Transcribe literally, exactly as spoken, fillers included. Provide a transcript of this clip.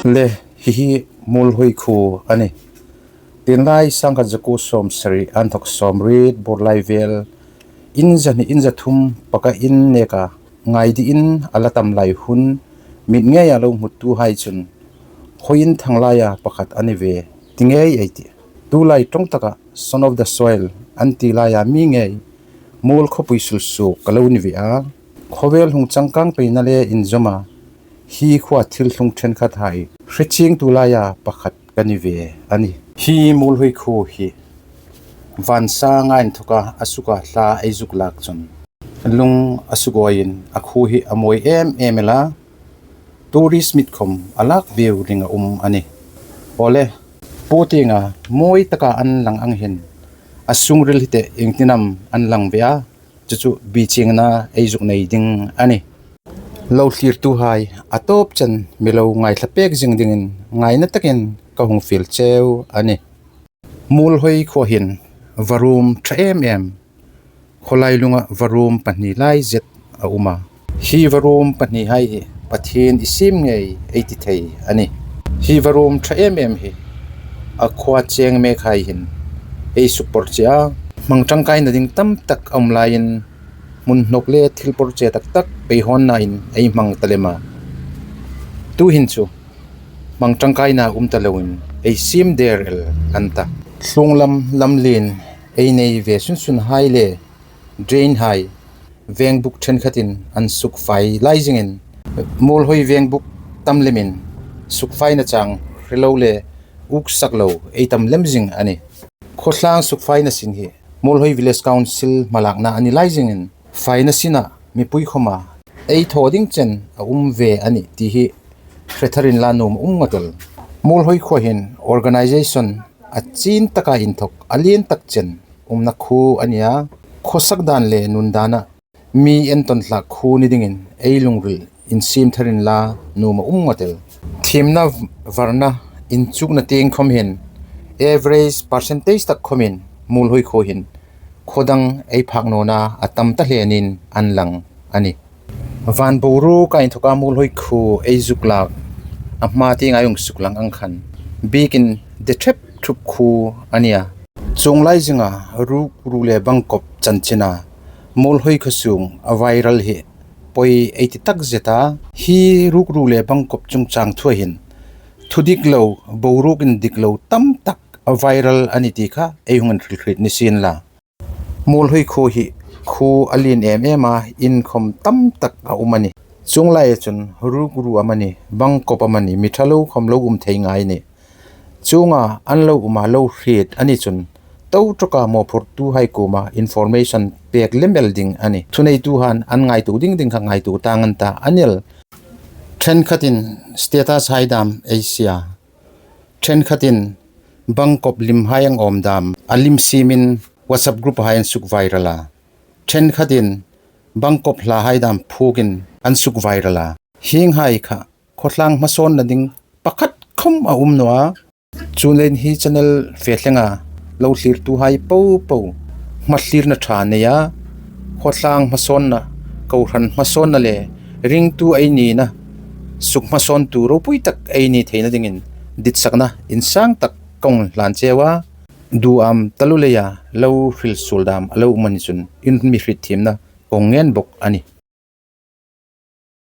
Le, hi hi Muolhoi khuo a nih. Tienlai sangkhat zakuo sawmsari inthok sawmriet bawr lai vel, in zahni in zathum paka in neka ngai dingin a la tam lai hun, mit ngeia lo hmutuhai chun, Hoi in thang laia pakhat a ni ve, ti ngei ei tih. Tulai ṭawng taka son of the soil an ti laia mi ngei, Muol khawpui sulsuok ka lo ni ve a. Khawvel hung changkang peina le inzawma hi khuoa thil tlung ṭhenkhathai hre chingtu laia pakhat ka ni ve a nih. Hi Muolhoi khuo hi van sanga inthoka a suka hla ei zuk lak chun lung a suk awiin a khuo hi a mawi em em el a. Tourist mit khom a lak veu ding a um a nih. Awle, puotienga mawi taka an lang ang hin a sungril hi te iengtin am an lang ve a. Chu chu bichiengna ei zuk nei ding a nih. Lo thlirtuhai, a tawp chen mi lo ngaithla pek zing dingin ngaina takin ka hung fiel cheu a nih. Muolhoi khuoa hin varum ṭha em em, khawlai lunga varum pahni lai zet a um a. Hi varum pahnihai hi Pathien i siem ngei ei ti thei a nih. Hi varum ṭha em em hi a khuoa cheng mekhai hin ei suk por che a. Hmang ṭangkaina ding tam tak a um laiin hmun hnawk le thil por che tak tak pei hawnnain ei hmang ta lem a. Tuhin chu hmang ṭangkaina um ta loin ei siem der el an ta. Thlung lam lamlien ei nei ve sunsunhai le drainhai vengbuk ṭhenkhatin an suk fai lai zingin, Muolhoi vengbuk tam lemin suk faina chang hre lo le uksak lo ei tam lem zing a nih. Khawtlang suk faina sin hi Muolhoi Village Council hmalakna a ni lai zingin, faina sina mipui khoma ei thaw ding chen a um ve a nih ti hi hre thar inla nuom a um ngawt el. Muolhoi khuoa hin organization a chin taka inthok a lian tak chen umna khuo a nih a. Khawsak dan le nun dana mi entawn hlak khuo ni dingin ei lungril insiem thar inla nuom a um ngawt el. Thiemna, varna, inchukna tieng khom hin average percentage tak khomin Muolhoi khuo hin khuo dang ei phak nawna a tam ta hle niin an lang a nih. Van boruoka inthoka Muolhoi khuo ei zuk lak a hma tienga ei hung suk lang ang khan biekin de thep thup khuo a nih a. Chuong lai zinga rukru le bangkop chanchina Muolhoi khuo sung a viral hi poi ei ti takzet a. Hi rukru le bangkop chungchang thua hin thudik lo, boruok indik lo tam tak a viral a nih ti kha ei hung inhril hriet ni sien la. Muolhoi khuo hi khuo a lian em em a, in khom tam tak a um a nih. Chuong laia chun rukru amanih, bangkop amanih, mi ṭha lo khom lo um thei ngai a nih. Chuonga an lo um a lo hriet a ni chun, tawk ṭawka mawphurtuhai kuoma information pek lem el ding a nih. Thuneituhan an ngaituo ding ding kha ngaituo tang an ta a nih. Ṭhenkhatin status hai dam ei sie a. Ṭhenkhatin bangkop limhai ang awm dam a lim siemin WhatsApp group hai an suk viral a. Ṭhenkhatin bangkop hlahai dam phukin an suk viral a. Hienghai kha khawtlang hmasawnna ding pakhat khom a um naw a. Chuleiin hi channel fe thlenga lo thlirtuhai popo hmathlirna ṭha neia, khawtlang hmasawnna, kohran hmasawnna le ringtu ei nina suk hmasawntu ropui tak ei ni theina dingin ditsakna insang tak ka hung hlan cheu a. Duham taluo leia lo hril suol dam a lo um a ni chun in mi hriet thiemna ka hung ngen bawk a nih.